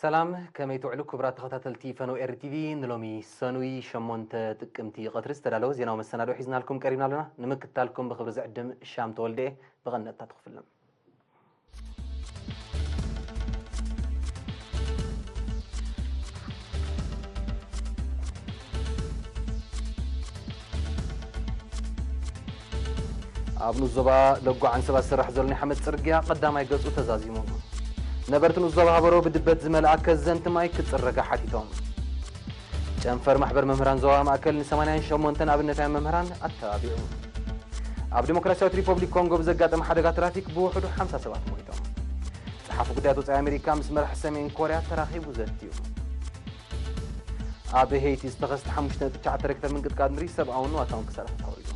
ሰላም፣ ከመይ ትውዕሉ ክቡራት ተኸታተልቲ ፈነው ኤሪ ቲቪ? ንሎሚ ሰኑይ ሸሞንተ ጥቅምቲ ቀትሪ ዝተዳለወ ዜናዊ መሰናድኦ ሒዝናልኩም ቀሪብና ኣለና። ንምክትታልኩም ብኽብሪ ዝዕድም ሻም ተወልደ እየ። ብቐንደታት ክፍሎም። ኣብ ንኡስ ዞባ ሎጎ ዓንሰባ ዝስራሕ ዘሎ ናይ ሓመድ ጽርግያ ቀዳማይ ገጹ ተዛዚሙ። ነበርቲ ንኡስ ዞባ ሃበሮ ብድበት ዝመልኣ ከዘንቲ ማይ ክጽረጋ ሓቲቶም። ጨንፈር ማሕበር መምህራን ዞባ ማእከል ን ሰማንያን ሸሞንተን ኣብነታውያን መምህራን ኣተባቢዑ። ኣብ ዲሞክራሲያዊት ሪፖብሊክ ኮንጎ ብዘጋጠመ ሓደጋ ትራፊክ ብውሕዱ ሓምሳ ሰባት ሞይቶም። ጸሓፊ ጉዳያት ወጻኢ ኣሜሪካ ምስ መራሒ ሰሜን ኮርያ ተራኺቡ ዘትዩ። ኣብ ሄይቲ ዝተኸስተ ሓሙሽተ ነጥቢ ትሽዓተ ሬክተር ምንቅጥቃጥ ምድሪ ሰብኣውን ንዋታውን ክሳራታት ኣውሪዱ።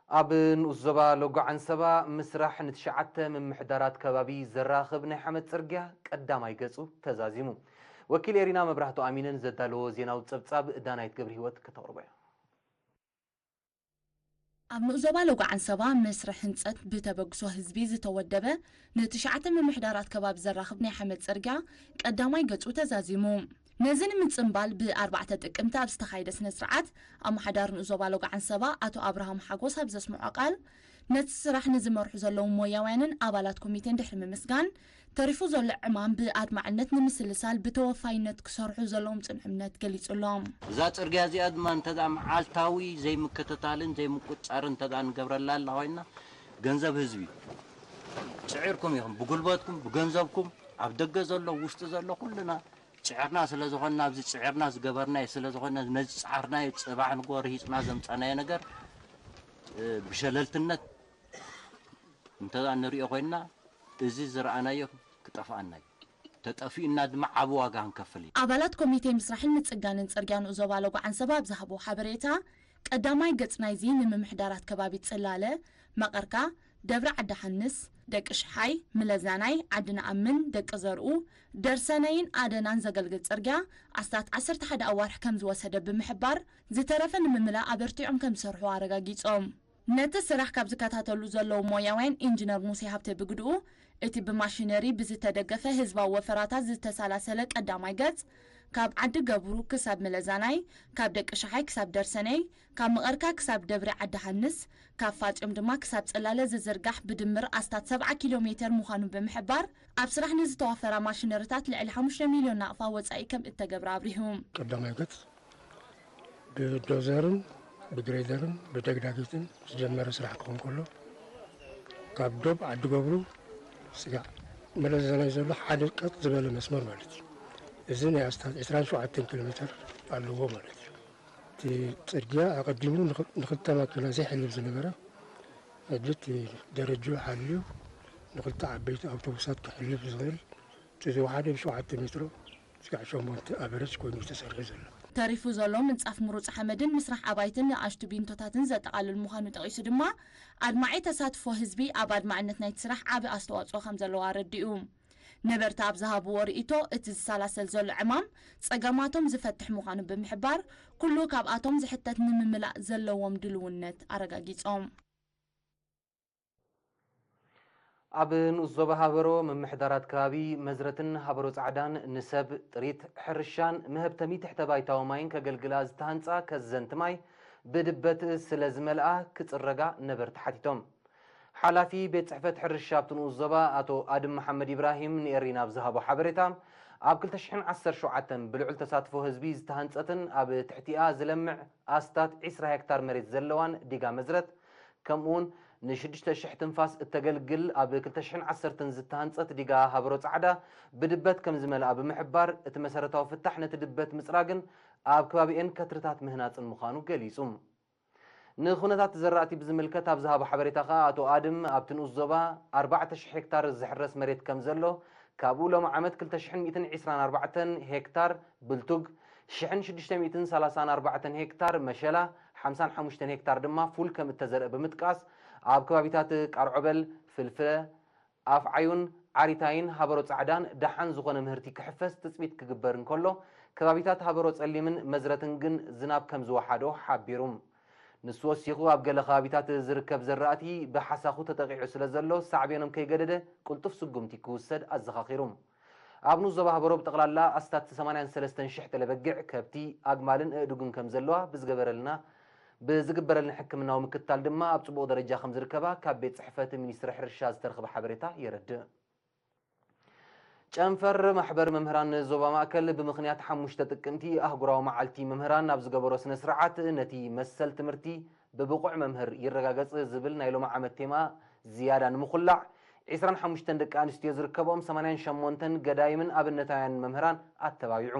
ኣብ ንኡስ ዞባ ሎጎ ዓንሰባ ምስራሕ ንትሽዓተ ምምሕዳራት ከባቢ ዘራኽብ ናይ ሓመድ ጽርግያ ቀዳማይ ገጹ ተዛዚሙ። ወኪል ኤሪና መብራህቱ ኣሚነን ዘዳለዎ ዜናዊ ጸብጻብ ዳናይት ገብረ ህይወት ከተቕርቦ እያ። ኣብ ንኡስ ዞባ ሎጎ ዓንሰባ መስርሕ ህንጸት ብተበግሶ ህዝቢ ዝተወደበ ንትሽዓተ ምምሕዳራት ከባቢ ዘራኽብ ናይ ሓመድ ጽርግያ ቀዳማይ ገጹ ተዛዚሙ። ነዚ ንምጽንባል ብኣርባዕተ ጥቅምቲ ኣብ ዝተኻየደ ስነ ስርዓት ኣመሓዳሪ ንኡስ ዞባ ሎጎ ዓንሰባ ኣቶ ኣብርሃም ሓጎስ ኣብ ዘስምዖ ቃል፣ ነቲ ስራሕ ንዝመርሑ ዘለዉ ሞያውያንን ኣባላት ኮሚቴን ድሕሪ ምምስጋን፣ ተሪፉ ዘሎ ዕማም ብኣድማዕነት ንምስልሳል ብተወፋይነት ክሰርሑ ዘለዎም ጽኑዕ እምነት ገሊጹ ኣሎ። እዛ ጽርግያ እዚኣ ድማ እንተ ደኣ መዓልታዊ ዘይምክትታልን ዘይምቁጽጻርን እንተ ደኣ ንገብረላ ኣላ ኮይና፣ ገንዘብ ህዝቢ ጽዒርኩም ኢኹም፣ ብጉልበትኩም፣ ብገንዘብኩም፣ ኣብ ደገ ዘሎ፣ ውሽጢ ዘሎ፣ ኩልና ጽዒርና ስለ ዝኾንና፣ ኣብዚ ጽዒርና ዝገበርናዮ ስለ ዝኾነ፣ ነዚ ጻዕርናዮ ጽባሕ ንግሆ ርሂጽና ዘምጻናዮ ነገር፣ እ፣ ብሸለልትነት እንተ ንሪኦ ኮይንና፣ እዚ ዝረኣናዮ ክጠፍኣና እዩ። ተጠፊኡና ድማ ዓቢ ዋጋ ክንከፍል እዩ። ኣባላት ኮሚቴ ምስራሕን ምጽጋንን ጽርግያ ንኡስ ዞባ ሎጎ ዓንሰባ ኣብ ዝሃቦ ሓበሬታ፣ ቀዳማይ ገጽ ናይዚ ንምምሕዳራት ከባቢ ጽላለ፣ መቐርካ፣ ደብረ ዓዲ ሓንስ፣ ደቂ ሽሓይ፣ ምለዛናይ፣ ዓዲ ነኣምን፣ ደቂ ዘርኡ፣ ደርሰነይን ኣደናን ዘገልግል ጽርግያ ኣስታት ዓሰርተ ሓደ ኣዋርሕ ከም ዝወሰደ ብምሕባር፣ ዝተረፈ ንምምላእ ኣበርቲዖም ከም ዝሰርሑ ኣረጋጊጾም። ነቲ ስራሕ ካብ ዝከታተሉ ዘለዉ ሞያውያን ኢንጂነር ሙሴ ሃብተ ብግድኡ፣ እቲ ብማሽነሪ ብዝተደገፈ ህዝባዊ ወፈራታት ዝተሰላሰለ ቀዳማይ ገጽ፣ ካብ ዓዲ ገብሩ ክሳብ ምለዛናይ፣ ካብ ደቂ ሸሓይ ክሳብ ደርሰነይ፣ ካብ መቐርካ ክሳብ ደብሪ ዓዲ ሃንስ፣ ካብ ፋጺዮም ድማ ክሳብ ጽላለ ዝዝርጋሕ ብድምር ኣስታት ሰብዓ ኪሎ ሜተር ምዃኑ ብምሕባር፣ ኣብ ስራሕ ንዝተዋፈራ ማሽነሪታት ልዕሊ ሓሙሽተ ሚልዮን ናቕፋ ወጻኢ ከም እተገብረ ኣብሪሁ። ቀዳማይ ገጽ ብዶዘርን ብግሬደርን ብደግዳጊትን ዝጀመረ ስራሕ ክኸውን ከሎ፣ ካብ ዶብ ዓዲ ገብሩ ስጋዕ መለዘናይ ዘሎ ሓደ ቀጥ ዝበለ መስመር ማለት እዩ። እዚ ናይ ኣስታት ዕስራን ሸውዓተን ኪሎ ሜተር ኣለዎ ማለት እዩ። እቲ ጽርግያ ኣቐዲሙ ንኽ-፣ ንኽልተ ማኪና ዘይሕልፍ ዝነበረ፣ ሕጂ እቲ ደረጃ ሓልዩ ንኽልተ ዓበይቲ ኣውቶቡሳት ክሕልፍ ዝኽእል፣ እቲ ዝወሓደ ብሸውዓተ ሜትሮ ስጋዕ ሸሞንተ ኣቨረጅ ኮይኑ እዩ ተሰሪሑ ዘሎ። ተሪፉ ዘሎ ምንጻፍ ምሩጽ ሓመድን ምስራሕ ኣባይትን ንኣሽቱ ቢንቶታትን ዘጠቓልል ምዃኑ ጠቒሱ ድማ፣ ኣድማዒ ተሳትፎ ህዝቢ ኣብ ኣድማዕነት ናይቲ ስራሕ ዓቢ ኣስተዋጽኦ ከም ዘለዎ ኣረዲኡ። ነበርቲ ኣብ ዝሃብዎ ርእይቶ፣ እቲ ዝሰላሰል ዘሎ ዕማም ጸገማቶም ዝፈትሕ ምዃኑ ብምሕባር፣ ኩሉ ካብኣቶም ዝሕተት ንምምላእ ዘለዎም ድልውነት ኣረጋጊጾም። ኣብ ንኡስ ዞባ ሃበሮ ምምሕዳራት ከባቢ መዝረትን ሃበሮ ጻዕዳን ንሰብ ጥሪት ሕርሻን መህብተሚ ትሕተ ባይታዊ ማይን ከገልግላ ዝተሃንጻ ከዘንቲ ማይ ብድበት ስለ ዝመልኣ ክጽረጋ ነበርቲ ሓቲቶም። ሓላፊ ቤት ጽሕፈት ሕርሻ ኣብቲ ንኡስ ዞባ ኣቶ ኣድም መሓመድ ኢብራሂም ንኤሪና ኣብ ዝሃቦ ሓበሬታ፣ ኣብ ክልተ ሽሕን ዓሰርተ ሸውዓተን ብልዑል ተሳትፎ ህዝቢ ዝተሃንጸትን ኣብ ትሕቲኣ ዝለምዕ ኣስታት ዕስራ ሄክታር መሬት ዘለዋን ዲጋ መዝረት፣ ከምኡውን ንሽዱሽተ ሽሕ ትንፋስ እተገልግል ኣብ ክልተ ሽሕን ዓሰርተን ዝተሃንጸት ዲጋ ሃበሮ ጻዕዳ ብድበት ከም ዝመልኣ ብምሕባር፣ እቲ መሰረታዊ ፍታሕ ነቲ ድበት ምጽራግን ኣብ ከባቢኤን ከትርታት ምህናጽን ምዃኑ ገሊጹ። ንኹነታት ዘራእቲ ብዝምልከት ኣብ ዝሃቦ ሓበሬታ ከኣ፣ ኣቶ ኣድም ኣብቲ ንኡስ ዞባ ኣርባዕተ ሽሕ ሄክታር ዝሕረስ መሬት ከም ዘሎ፣ ካብኡ ሎሚ ዓመት ክልተ ሽሕን ሚእትን ዕስራን ኣርባዕተን ሄክታር ብልቱግ፣ ሽሕን ሽዱሽተ ሚእትን ሰላሳን ኣርባዕተን ሄክታር መሸላ፣ ሓምሳን ሓሙሽተን ሄክታር ድማ ፉል ከም እተዘርአ ብምጥቃስ፣ ኣብ ከባቢታት ቃርዖበል፣ ፍልፍለ፣ ኣፍዓዩን ዓሪታይን ሃበሮ ጻዕዳን ደሓን ዝኾነ ምህርቲ ክሕፈስ ትጽቢት ክግበር እንከሎ፣ ከባቢታት ሃበሮ ጸሊምን መዝረትን ግን ዝናብ ከም ዝወሓዶ ሓቢሩ። ንሱ ወሲኹ፣ ኣብ ገለ ከባቢታት ዝርከብ ዘራእቲ ብሓሳኹ ተጠቒዑ ስለ ዘሎ፣ ሳዕቤኖም ከይገደደ ቅልጡፍ ስጉምቲ ክውሰድ ኣዘኻኺሩ። ኣብ ንኡስ ዞባ ሃበሮ ብጠቕላላ ኣስታት ሰማንያን ሰለስተን ሽሕ ጥለ በጊዕ፣ ከብቲ፣ ኣግማልን ኣእዱግን ከም ዘለዋ ብዝገበረልና ብዝግበረልና ሕክምናዊ ምክትታል ድማ ኣብ ጽቡቕ ደረጃ ከም ዝርከባ ካብ ቤት ጽሕፈት ሚኒስትሪ ሕርሻ ዝተረኽበ ሓበሬታ የረድእ። ጨንፈር ማሕበር መምህራን ዞባ ማእከል ብምኽንያት ሓሙሽተ ጥቅምቲ ኣህጉራዊ መዓልቲ መምህራን ኣብ ዝገበሮ ስነ ስርዓት፣ ነቲ መሰል ትምህርቲ ብብቑዕ መምህር ይረጋገጽ ዝብል ናይ ሎሚ ዓመት ቴማ ዝያዳ ንምኹላዕ፣ ዕስራን ሓሙሽተን ደቂ ኣንስትዮ ዝርከብኦም ሰማንያን ሸሞንተን ገዳይምን ኣብነታውያን መምህራን ኣተባቢዑ።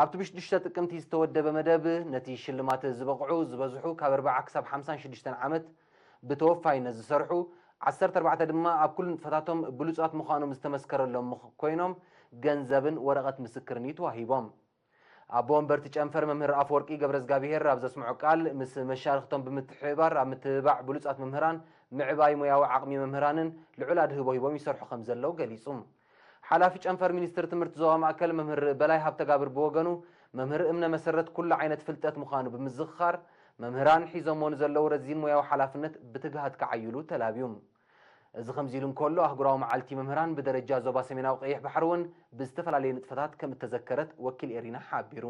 ኣብቲ ብሽዱሽተ ጥቅምቲ ዝተወደበ መደብ፣ ነቲ ሽልማት ዝበቕዑ ዝበዝሑ ካብ ኣርብዓ ክሳብ ሓምሳን ሽዱሽተን ዓመት ብተወፋይነት ዝሰርሑ፣ ዓሰርተ ኣርባዕተ ድማ ኣብ ኩሉ ንጥፈታቶም ብሉጻት ምዃኖም ዝተመስከረሎም ምኽ-፣ ኮይኖም፣ ገንዘብን ወረቐት ምስክርን እዩ ተዋሂቦም። ኣቦ ወንበርቲ ጨንፈር መምህር ኣፈወርቂ ገብረዝጋብሄር ኣብ ዘስምዖ ቃል፣ ምስ መሻርኽቶም ብምትሕብባር ኣብ ምትብባዕ ብሉጻት መምህራን፣ ምዕባይ ሞያዊ ዓቕሚ መምህራንን ልዑል ኣድህቦ ሂቦም ይሰርሑ ከም ዘለዉ ገሊጹ። ሓላፊ ጨንፈር ሚኒስትሪ ትምህርቲ ዞባ ማእከል መምህር በላይ ሃብተጋብር ብወገኑ፣ መምህር እምነ መሰረት ኩሉ ዓይነት ፍልጠት ምዃኑ ብምዝኽኻር፣ መምህራን ሒዞሞ ንዘለዉ ረዚን ሞያዊ ሓላፍነት ብትግሃት ክዓይሉ ተላብዩ። እዚ ከምዚ ኢሉ እንከሎ፣ ኣህጉራዊ መዓልቲ መምህራን ብደረጃ ዞባ ሰሜናዊ ቀይሕ ባሕሪ እውን ብዝተፈላለየ ንጥፈታት ከም እተዘከረት ወኪል ኤሪና ሓቢሩ።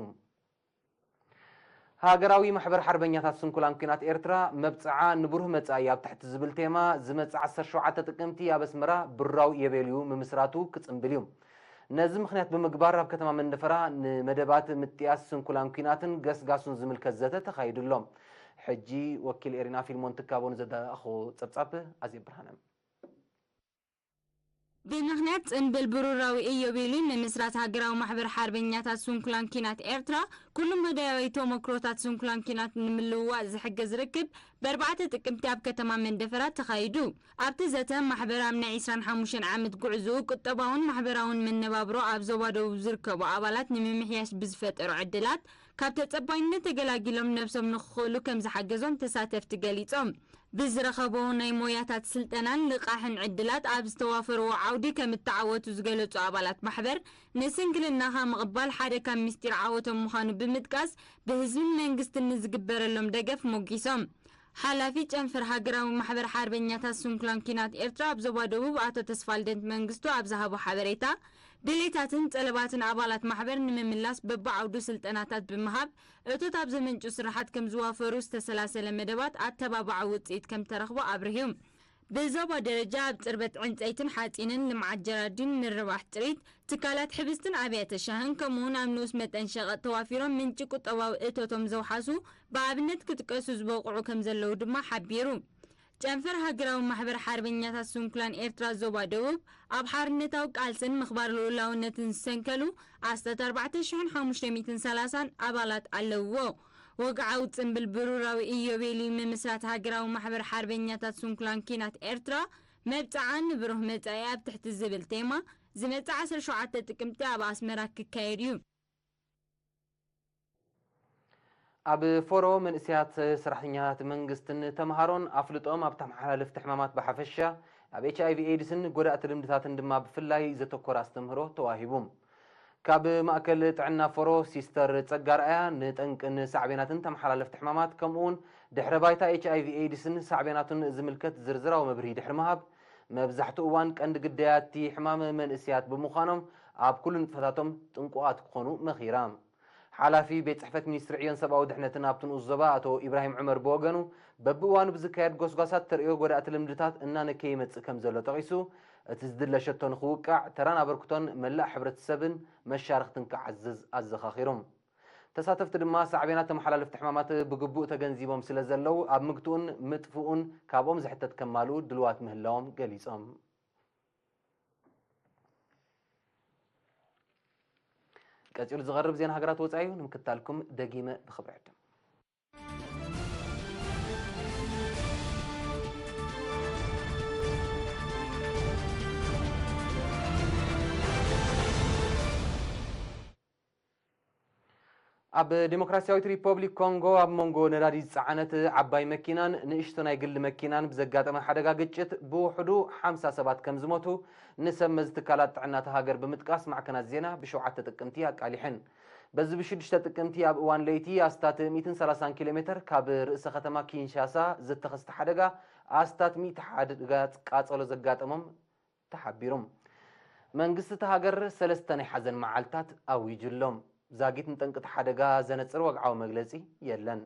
ሃገራዊ ማሕበር ሓርበኛታት ስንኩላን ኲናት ኤርትራ፣ መብጽዓ ንብሩህ መጻኢ ኣብ ትሕቲ ዝብል ቴማ፣ ዝመጽእ ዓሰርተ ሸውዓተ ጥቅምቲ ኣብ ኣስመራ ብራው ኢዮቤልዩ ምምስራቱ ክጽንብል እዩ። ነዚ ምኽንያት ብምግባር፣ ኣብ ከተማ መንደፈራ ንመደባት ምጥያስ ስንኩላን ኲናትን ገስጋሱን ዝምልከት ዘተ ተኻይዱ ኣሎ። ሕጂ ወኪል ኤሪና ፊልሞን ትካቦ ንዘዳለኣኹ ጸብጻብ ኣዜብ ብርሃነ። ብምኽንያት ጽንብል ብሩራዊ ኢዮቤልዩ ምምስራት ሃገራዊ ማሕበር ሓርበኛታት ስንኩላን ኲናት ኤርትራ፣ ኩሉ መዳያዊ ተመክሮታት ስንኩላን ኲናት ንምልውዋጥ ዝሕግዝ ርክብ ብኣርባዕተ ጥቅምቲ ኣብ ከተማ መንደፈራ ተኻይዱ። ኣብቲ ዘተ፣ ማሕበር ኣብ ናይ ዕስራን ሓሙሽተን ዓመት ጉዕዞኡ ቁጠባውን ማሕበራውን መነባብሮ ኣብ ዞባ ደቡብ ዝርከቡ ኣባላት ንምምሕያሽ ብዝፈጠሮ ዕድላት፣ ካብ ተጸባይነት ተገላጊሎም ነብሶም ንኽኽእሉ ከም ዝሓገዞም ተሳተፍቲ ገሊጾም። ብዝረኸቦ ናይ ሞያታት ስልጠናን ልቓሕን ዕድላት ኣብ ዝተዋፈርዎ ዓውዲ ከም እተዓወቱ ዝገለጹ ኣባላት ማሕበር፣ ንስንክልናኻ ምቕባል ሓደ ካብ ምስጢር ዓወቶም ምዃኑ ብምጥቃስ፣ ብህዝብን መንግስትን ንዝግበረሎም ደገፍ ሞጊሶም። ሓላፊ ጨንፈር ሃገራዊ ማሕበር ሓርበኛታት ስንኩላን ኲናት ኤርትራ ኣብ ዞባ ደቡብ ኣቶ ተስፋልደንት መንግስቱ ኣብ ዝሃቦ ሓበሬታ፣ ድሌታትን ጠለባትን ኣባላት ማሕበር ንምምላስ በብዓውዱ ስልጠናታት ብምሃብ፣ እቶት ኣብ ዘመንጩ ስራሓት ከም ዝዋፈሩ ዝተሰላሰለ መደባት ኣተባባዒ ውፅኢት ከም ተረኽቦ ኣብርህዩ። ብዞባ ደረጃ ኣብ ጽርበት ዕንጸይትን ሓጺንን፣ ልምዓት ጀራዲን፣ ምርባሕ ጥሪት፣ ትካላት ሕብስትን ኣብያተ ሻህን፣ ከምኡውን ኣብ ንኡስ መጠን ሸቐጥ ተዋፊሮም ምንጪ ቁጠባዊ እቶቶም ዘውሓሱ ብኣብነት ክጥቀሱ ዝበቕዑ ከም ዘለዉ ድማ ሓቢሩ። ጨንፈር ሃገራዊ ማሕበር ሓርበኛታት ስንኩላን ኤርትራ ዞባ ደቡብ፣ ኣብ ሓርነታዊ ቃልስን ምኽባር ልኡላውነትን ዝሰንከሉ ኣስታት ኣርባዕተ ሽሕን ሓሙሽተ ሚእትን ሰላሳን ኣባላት ኣለውዎ። ወግዓዊ ጽምብል ብሩራዊ ኢዮቤልዩ ምምስራት ሃገራዊ ማሕበር ሓርበኛታት ስንኩላን ኲናት ኤርትራ፣ መብጽዓ ንብሩህ መጻኢ ኣብ ትሕቲ ዝብል ቴማ፣ ዝመጽእ ዓሰርተ ሸውዓተ ጥቅምቲ ኣብ ኣስመራ ክካየድ እዩ። ኣብ ፎሮ መንእሰያት ሰራሕተኛታት መንግስትን ተምሃሮን ኣፍልጦም ኣብ ተመሓላለፍቲ ሕማማት ብሓፈሻ፣ ኣብ ኤች ኣይ ቪ ኤድስን ጎዳእቲ ልምድታትን ድማ ብፍላይ ዘተኮረ ኣስተምህሮ ተዋሂቡ። ካብ ማእከል ጥዕና ፎሮ ሲስተር ጸጋ ኣርኣያ ንጠንቅን ሳዕቤናትን ተመሓላለፍቲ ሕማማት ከምኡውን ድሕረ ባይታ ኤች ኣይ ቪ ኤድስን ሳዕቤናቱን ዝምልከት ዝርዝራዊ መብርሂ ድሕሪ ምሃብ፣ መብዛሕትኡ እዋን ቀንዲ ግዳያት እቲ ሕማም መንእሰያት ብምዃኖም ኣብ ኩሉ ንጥፈታቶም ጥንቁቓት ክኾኑ መኺራ። ሓላፊ ቤት ጽሕፈት ሚኒስትሪ ዕዮን ሰብኣዊ ድሕነትን ኣብቲ ንኡስ ዞባ ኣቶ ኢብራሂም ዑመር ብወገኑ፣ በብእዋኑ ብዝካየድ ጎስጓሳት ተርእዮ ጎዳእቲ ልምድታት እናነከየ ይመጽእ ከም ዘሎ ጠቒሱ፣ እቲ ዝድለ ሸቶ ንኽውቃዕ ተራን ኣበርክቶን መላእ ሕብረተሰብን መሻርኽትን ክዓዝዝ ኣዘኻኺሩ። ተሳተፍቲ ድማ ሳዕቤናት ተመሓላለፍቲ ሕማማት ብግቡእ ተገንዚቦም ስለ ዘለዉ፣ ኣብ ምግትኡን ምጥፍኡን ካብኦም ዝሕተት ከማልኡ ድልዋት ምህላዎም ገሊጾም። ቀጺሉ ዝቐርብ ዜና ሃገራት ወጻኢ እዩ። ንምክትታልኩም ደጊመ ብኽብሪ ዕድም። ኣብ ዲሞክራሲያዊት ሪፐብሊክ ኮንጎ ኣብ መንጎ ነዳዲ ዝጸዓነት ዓባይ መኪናን ንእሽቶ ናይ ግሊ መኪናን ብዘጋጠመ ሓደጋ ግጭት ብውሕዱ ሓምሳ ሰባት ከም ዝሞቱ ንሰብ መዚ ትካላት ጥዕና እታ ሃገር ብምጥቃስ ማዕከናት ዜና ብሸውዓተ ጥቅምቲ ኣቃሊሐን። በዚ ብሽዱሽተ ጥቅምቲ ኣብ እዋን ለይቲ ኣስታት ሚእትን ሰላሳን ኪሎ ሜትር ካብ ርእሰ ከተማ ኪንሻሳ ዝተኸስተ ሓደጋ ኣስታት ሚእቲ ሓደጋ ቃጸሎ ዘጋጠሞም ተሓቢሩ። መንግስቲ እታ ሃገር ሰለስተ ናይ ሓዘን መዓልታት ኣዊጁ ኣሎ። ዛጊት ንጠንቂ እቲ ሓደጋ ዘነጽር ወግዓዊ መግለጺ የለን።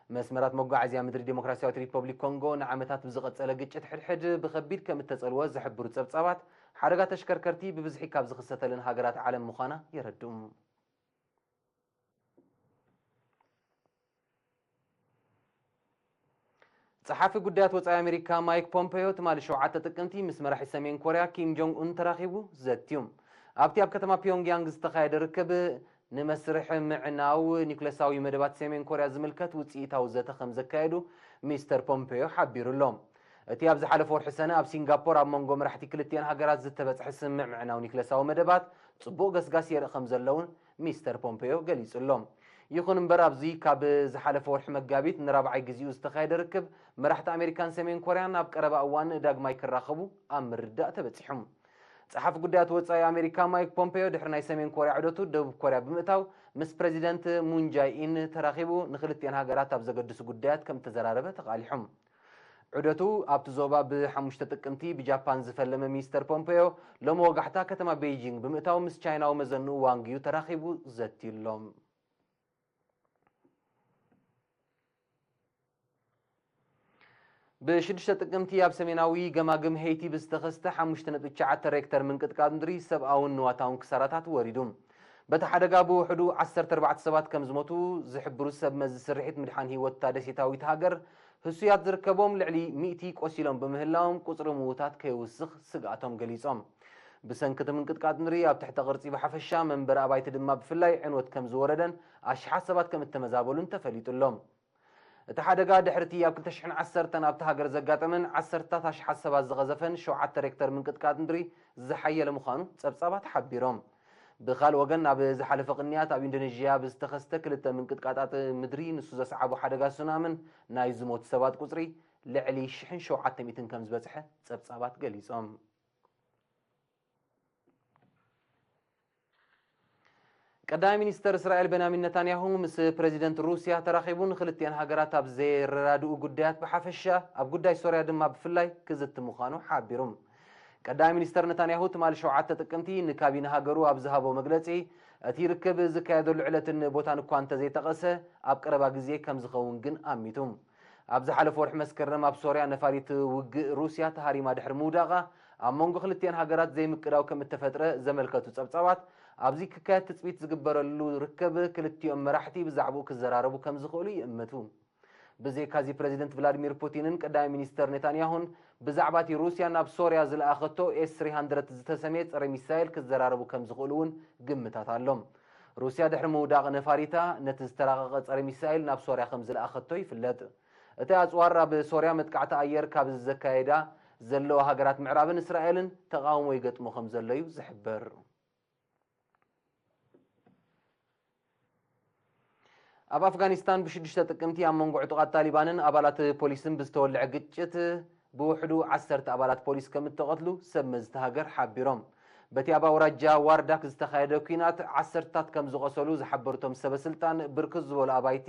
መስመራት መጓዓዝያ ምድሪ ዲሞክራሲያዊት ሪፐብሊክ ኮንጎ ንዓመታት ብዝቐጸለ ግጭት ሕድሕድ ብኸቢድ ከም እተጸልወ ዝሕብሩ ጸብጻባት፣ ሓደጋ ተሽከርከርቲ ብብዝሒ ካብ ዝኽሰተለን ሃገራት ዓለም ምዃና የረድኡ። ጸሓፊ ጉዳያት ወጻኢ ኣሜሪካ ማይክ ፖምፔዮ ትማሊ ሸውዓተ ጥቅምቲ ምስ መራሒ ሰሜን ኮርያ ኪም ጆንግ ኡን ተራኺቡ ዘትዩ። ኣብቲ ኣብ ከተማ ፒዮንግያንግ ዝተኻየደ ርክብ፣ ንመስርሕ ምዕናው ኒኩለሳዊ መደባት ሰሜን ኮርያ ዝምልከት ውጽኢታዊ ዘተ ከም ዘካየዱ ሚስተር ፖምፔዮ ሓቢሩ ኣሎ። እቲ ኣብ ዝሓለፈ ወርሒ ሰነ ኣብ ሲንጋፖር ኣብ መንጎ መራሕቲ ክልቲኣን ሃገራት ዝተበጽሐ ስምምዕ ምዕናው ኒኩለሳዊ መደባት ጽቡቕ ገስጋስ የርኢ ከም ዘለውን ሚስተር ፖምፔዮ ገሊጹ ኣሎ። ይኹን እምበር፣ ኣብዚ ካብ ዝሓለፈ ወርሒ መጋቢት ንራብዓይ ግዜኡ ዝተኻየደ ርክብ፣ መራሕቲ ኣሜሪካን ሰሜን ኮርያን ኣብ ቀረባ እዋን ዳግማይ ክራኸቡ ኣብ ምርዳእ ተበጺሑ። ጸሓፊ ጉዳያት ወጻኢ ኣሜሪካ ማይክ ፖምፔዮ ድሕሪ ናይ ሰሜን ኮርያ ዑደቱ ደቡብ ኮርያ ብምእታው፣ ምስ ፕረዚደንት ሙን ጃይ ኢን ተራኺቡ ንክልቲኣን ሃገራት ኣብ ዘገድሱ ጉዳያት ከም እተዘራረበ ተቓሊሑ። ዑደቱ ኣብቲ ዞባ ብሓሙሽተ ጥቅምቲ ብጃፓን ዝፈለመ ሚስተር ፖምፔዮ፣ ሎሚ ወጋሕታ ከተማ ቤይጂንግ ብምእታው ምስ ቻይናዊ መዘንኡ ዋንግ ዩ ተራኺቡ ዘትዩ ኣሎ። ብሽዱሽተ ጥቅምቲ ኣብ ሰሜናዊ ገማግም ሄይቲ ብዝተኸስተ ሓሙሽተ ነጥቢ ትሽዓተ ሬክተር ምንቅጥቃጥ ምድሪ ሰብኣውን ንዋታውን ክሳራታት ወሪዱ። በቲ ሓደጋ ብውሕዱ ዓሰርተ ኣርባዕተ ሰባት ከም ዝሞቱ ዝሕብሩ ሰብ መዚ ስርሒት ምድሓን ህይወት እታ ደሴታዊት ሃገር፣ ህሱያት ዝርከቦም ልዕሊ ሚእቲ ቆሲሎም ብምህላዎም፣ ቁጽሪ ምዉታት ከይውስኽ ስግኣቶም ገሊጾም። ብሰንኪ እቲ ምንቅጥቃጥ ምድሪ ኣብ ትሕተ ቅርጺ ብሓፈሻ፣ መንበሪ ኣባይቲ ድማ ብፍላይ ዕንወት ከም ዝወረደን ኣሽሓት ሰባት ከም እተመዛበሉን ተፈሊጡ ኣሎ። እቲ ሓደጋ ድሕሪ እቲ ኣብ ክልተ ሽሕን ዓሰርተን ኣብታ ሃገር ዘጋጠመን ዓሰርታት ኣሽሓት ሰባት ዝቐዘፈን ሸውዓተ ሬክተር ምንቅጥቃጥ ምድሪ ዝሓየለ ምዃኑ ጸብጻባት ሓቢሮም። ብኻልእ ወገን፣ ኣብ ዝሓለፈ ቅንያት ኣብ ኢንዶኔዥያ ብዝተኸስተ ክልተ ምንቅጥቃጣት ምድሪ ንሱ ዘስዓቦ ሓደጋ ሱናምን ናይ ዝሞቱ ሰባት ቁጽሪ ልዕሊ ሽሕን ሸውዓተ ሚእትን ከም ዝበጽሐ ጸብጻባት ገሊጾም። ቀዳማይ ሚኒስተር እስራኤል ቤንያሚን ነታንያሁ ምስ ፕረዚደንት ሩስያ ተራኺቡ፣ ንክልቲኣን ሃገራት ኣብ ዘየረዳድኡ ጉዳያት ብሓፈሻ፣ ኣብ ጉዳይ ሶርያ ድማ ብፍላይ ክዝቲ ምዃኑ ሓቢሩ። ቀዳማይ ሚኒስተር ነታንያሁ ትማሊ ሸውዓተ ጥቅምቲ ንካቢነ ሃገሩ ኣብ ዝሃቦ መግለጺ፣ እቲ ርክብ ዝካየደሉ ዕለትን ቦታን እኳ እንተዘይጠቐሰ፣ ኣብ ቀረባ ግዜ ከም ዝኸውን ግን ኣሚቱ። ኣብ ዝሓለፈ ወርሒ መስከረም ኣብ ሶርያ ነፋሪት ውግእ ሩስያ ተሃሪማ ድሕሪ ምውዳቓ፣ ኣብ መንጎ ክልቲኣን ሃገራት ዘይምቅዳው ከም እተፈጥረ ዘመልከቱ ጸብጻባት፣ ኣብዚ ክካየድ ትጽቢት ዝግበረሉ ርከብ ክልቲኦም መራሕቲ ብዛዕባኡ ክዘራረቡ ከም ዝኽእሉ ይእምቱ። ብዘይካዚ፣ ፕረዚደንት ቭላድሚር ፑቲንን ቀዳማይ ሚኒስተር ኔታንያሁን ብዛዕባ እቲ ሩስያ ናብ ሶርያ ዝለኣኸቶ ኤስ ትሪ ሃንድረድ ዝተሰምየ ጸረ ሚሳይል ክዘራረቡ ከም ዝኽእሉ እውን ግምታት ኣሎ። ሩስያ ድሕሪ ምውዳቕ ነፋሪታ፣ ነቲ ዝተራቐቐ ጸረ ሚሳይል ናብ ሶርያ ከም ዝለኣኸቶ ይፍለጥ። እቲ ኣጽዋር ኣብ ሶርያ መጥቃዕቲ ኣየር ካብ ዘካየዳ ዘለዋ ሃገራት ምዕራብን እስራኤልን ተቓውሞ ይገጥሞ ከም ዘሎ እዩ ዝሕበር። ኣብ ኣፍጋኒስታን ብሽዱሽተ ጥቅምቲ ኣብ መንጎ ዕጡቓት ታሊባንን ኣባላት ፖሊስን ብዝተወልዐ ግጭት ብውሕዱ ዓሰርተ ኣባላት ፖሊስ ከም እተቐትሉ ሰብ መዚ እታ ሃገር ሓቢሮም። በቲ ኣብ ኣውራጃ ዋርዳክ ዝተኻየደ ኲናት ዓሰርታት ከም ዝቖሰሉ ዝሓበሩ እቶም ሰበ ስልጣን፣ ብርክት ዝበሉ ኣባይቲ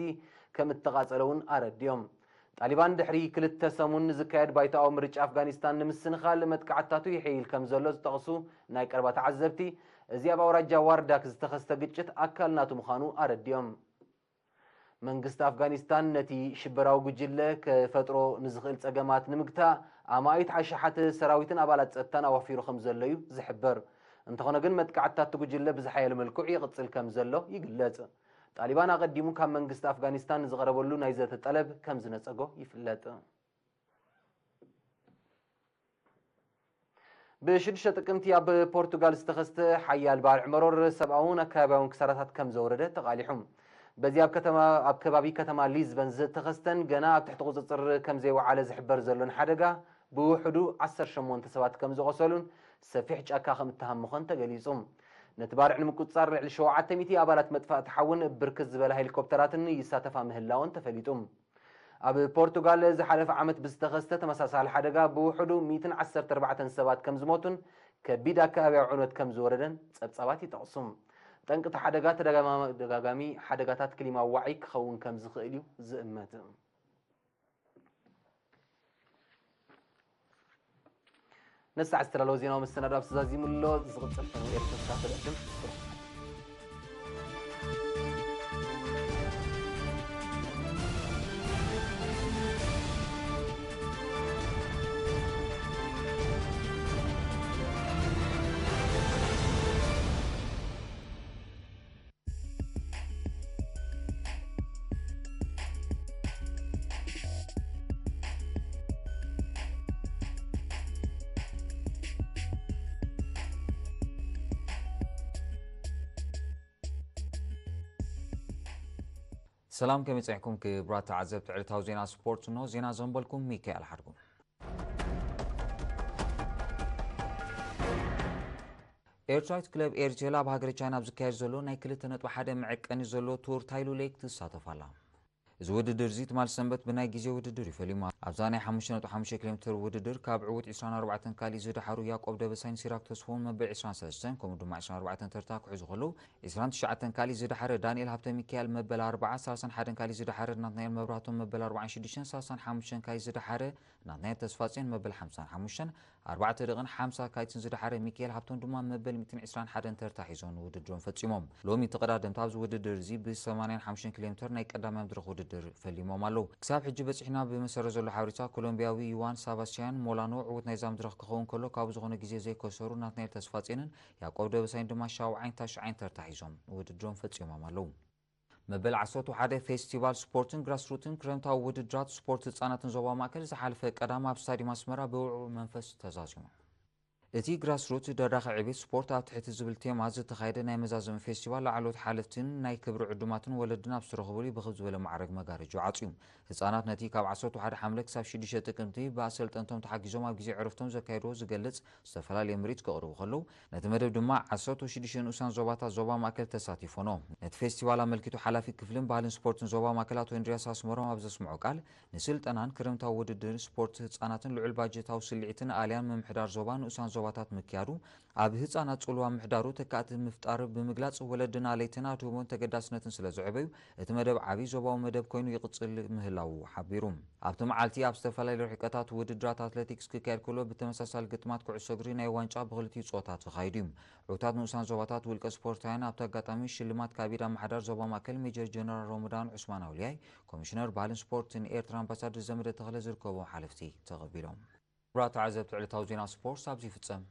ከም እተቓጸለ እውን ኣረዲኦም። ጣሊባን ድሕሪ ክልተ ሰሙን ንዝካየድ ባይቶኣዊ ምርጫ ኣፍጋኒስታን ንምስንኻል መጥቃዕትታቱ ይሕይል ከም ዘሎ ዝጠቕሱ ናይ ቀረባ ተዓዘብቲ፣ እዚ ኣብ ኣውራጃ ዋርዳክ ዝተኸስተ ግጭት ኣካል ናቱ ምዃኑ ኣረዲኦም። መንግስቲ ኣፍጋኒስታን ነቲ ሽበራዊ ጉጅለ ከፈጥሮ ንዝኽእል ጸገማት ንምግታእ ኣማኢት ኣሽሓት ሰራዊትን ኣባላት ጸጥታን ኣዋፊሩ ከም ዘሎ እዩ ዝሕበር። እንተኾነ ግን፣ መጥቃዕትታት እቲ ጉጅለ ብዝሓየለ መልክዑ ይቕጽል ከም ዘሎ ይግለጽ። ጣሊባን ኣቐዲሙ ካብ መንግስቲ ኣፍጋኒስታን ንዝቐረበሉ ናይ ዘተ ጠለብ ከም ዝነጸጎ ይፍለጥ። ብሽዱሽተ ጥቅምቲ ኣብ ፖርቱጋል ዝተኸስተ ሓያል ባርዕ መሮር ሰብኣውን ኣከባቢያውን ክሳራታት ከም ዘውረደ ተቓሊሑ። በዚ ኣብ ከተማ፣ ኣብ ከባቢ ከተማ ሊዝበን ዝተኸስተን ገና ኣብ ትሕቲ ቁጽጽር ከም ዘይወዓለ ዝሕበር ዘሎን ሓደጋ፣ ብውሕዱ ዓሰርተ ሸሞንተ ሰባት ከም ዝቖሰሉን ሰፊሕ ጫካ ከም እተሃመኾን ተገሊጹ። ነቲ ባርዕ ንምቁጽጻር ልዕሊ ሸውዓተ ሚእቲ ኣባላት መጥፋእቲ ሓውን ብርክት ዝበላ ሄሊኮፕተራትን ይሳተፋ ምህላወን ተፈሊጡ። ኣብ ፖርቱጋል ዝሓለፈ ዓመት ብዝተኸስተ ተመሳሳሊ ሓደጋ ብውሕዱ ሚእትን ዓሰርተ ኣርባዕተን ሰባት ከም ዝሞቱን ከቢድ ኣከባቢያዊ ዕንወት ከም ዝወረደን ጸብጻባት ይጠቕሱ። ጠንቅቲ ሓደጋ ተደጋጋሚ ሓደጋታት ክሊማ ዋዒ ክኸውን ከም ዝኽእል እዩ ዝእመት። ነሳዕ ዝተዳለወ ዜናዊ መሰናዶ ኣብ ተዛዚሙ ኣሎ። ዝቕጽል ፈነው ኤርትራ ተደቅም። ሰላም፣ ከመይ ጸኒሕኩም ክቡራት ተዓዘብቲ ዕለታዊ ዜና ስፖርት? እንሆ ዜና ዘንበልኩም ሚካኤል ሓድጉ። ኤርትራዊት ክለብ ኤርቴል ኣብ ሃገረ ቻይና ኣብ ዝካየድ ዘሎ ናይ ክልተ ነጥቢ ሓደ መዐቀኒ ዘሎ ቱር ታይሉ ሌክ ትሳተፍ ኣላ። እዚ ውድድር እዚ ትማል ሰንበት ብናይ ግዜ ውድድር እዩ ፈሊሙ። ኣብዛ ናይ ሓሙሽተ ነጥቢ ሓሙሽተ ኪሎ ሜትር ውድድር ካብ ዕዉት ዕስራን ኣርባዕተን ካልእ ዝደሓሩ ያቆብ ደበሳይን ሲራክ ተስፎን መበል ዕስራን ሰለስተን ከምኡ ድማ ዕስራን ኣርባዕተን ተርታ ክሕዙ ከለዉ፣ ዕስራን ትሽዓተን ካልእ ዝደሓረ ዳንኤል ሃብተ ሚካኤል መበል ኣርብዓ፣ ሰላሳን ሓደን ካልእ ዝደሓረ ናትናኤል መብራህቶም መበል ኣርባዓን ሽዱሽተን፣ ሰላሳን ሓሙሽተን ካልእ ዝደሓረ ናትናኤል ተስፋጽዮን መበል ሓምሳን ሓሙሽተን፣ ኣርባዕተ ደቕን ሓምሳ ካልእትን ዝደሓረ ሚካኤል ሃብቶም ድማ መበል ሚእትን ዕስራን ሓደን ተርታ ሒዞም ንውድድሮም ፈጺሞም። ሎሚ ተቐዳደምቲ ኣብዚ ውድድር እዚ ብ ሰማንያን ሓሙሽተን ኪሎ ሜትር ናይ ቀዳማይ መድረኽ ውድድር ፈሊሞም ኣለዉ። ክሳብ ሕጂ በጺሕና ብመሰረት ዘሎ ሓበሬታ፣ ኮሎምብያዊ ዩዋን ሳባስቲያን ሞላኖ ዕዉት ናይዛ መድረኽ ክኸውን ከሎ፣ ካብ ዝኾነ ግዜ ዘይከሰሩ ናትናኤል ተስፋጽዮንን ያቆብ ደበሳይን ድማ ሻውዓይን ታሽዓይን ተርታ ሒዞም ውድድሮም ፈጺሞም ኣለዉ። መበል ዓሰርተ ሓደ ፌስቲቫል ስፖርትን ግራስሩትን ክረምታዊ ውድድራት ስፖርት ህጻናትን ዞባ ማእከል ዝሓለፈ ቀዳም ኣብ ስታዲየም ኣስመራ ብውዕዉዕ መንፈስ ተዛዚሙ። እቲ ግራስሩት ደራኺ ዕቤት ስፖርት ኣብ ትሕቲ ዝብል ቴማ ዝተኻየደ ናይ መዛዘሚ ፌስቲቫል ላዕለዎት ሓለፍትን ናይ ክብሪ ዕዱማትን ወለድን ኣብ ዝተረኸቡሉ ብኽብ ዝበለ ማዕረግ መጋረጃ ዓጽዩ። ህጻናት ነቲ ካብ ዓሰርተ ሓደ ሓምለ ክሳብ ሽዱሽተ ጥቅምቲ ብኣሰልጠንቶም ተሓጊዞም ኣብ ግዜ ዕረፍቶም ዘካየድዎ ዝገልጽ ዝተፈላለየ ምርኢት ከቕርቡ ከለዉ፣ ነቲ መደብ ድማ ዓሰርተ ሽዱሽተ ንኡሳን ዞባታት ዞባ ማእከል ተሳቲፎኖ። ነቲ ፌስቲቫል ኣመልኪቱ ሓላፊ ክፍልን ባህልን ስፖርትን ዞባ ማእከል ኣቶ እንድርያስ ኣስመሮም ኣብ ዘስምዖ ቃል፣ ንስልጠናን ክረምታዊ ውድድር ስፖርት ህጻናትን ልዑል ባጀታዊ ስልዒትን ኣልያን ምምሕዳር ዞባ ንኡሳን ዞባታት ምክያዱ፣ ኣብ ህጻናት ጽልዋ ምሕዳሩ ተካእቲ ምፍጣር ብምግላጽ፣ ወለድን ኣለይትን ኣድህቦን ተገዳስነትን ስለ ዘዕበዩ፣ እቲ መደብ ዓቢ ዞባዊ መደብ ኮይኑ ይቕጽል ምህላዉ ሓቢሩ። ኣብቲ መዓልቲ ኣብ ዝተፈላለዩ ርሕቀታት ውድድራት ኣትሌቲክስ ክካየድ ከሎ፣ ብተመሳሳሊ ግጥማት ኩዕሶ እግሪ ናይ ዋንጫ ብኽልቲኡ ጾታ ተኻይዱ እዩ። ዕዉታት ንኡሳን ዞባታት ውልቀ ስፖርታውያን ኣብቲ ኣጋጣሚ ሽልማት ካብ ኢድ ኣመሓዳር ዞባ ማእከል ሜጀር ጀነራል ሮመዳን ዑስማን ኣውልያይ፣ ኮሚሽነር ባህልን ስፖርትን ኤርትራ ኣምባሳደር ዘመደ ተኽለ ዝርከቦም ሓለፍቲ ተቐቢሎም። ክቡራት ተዓዘብቲ ዕለታዊ ዜና ስፖርት ኣብዚ ይፍጸም።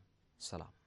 ሰላም።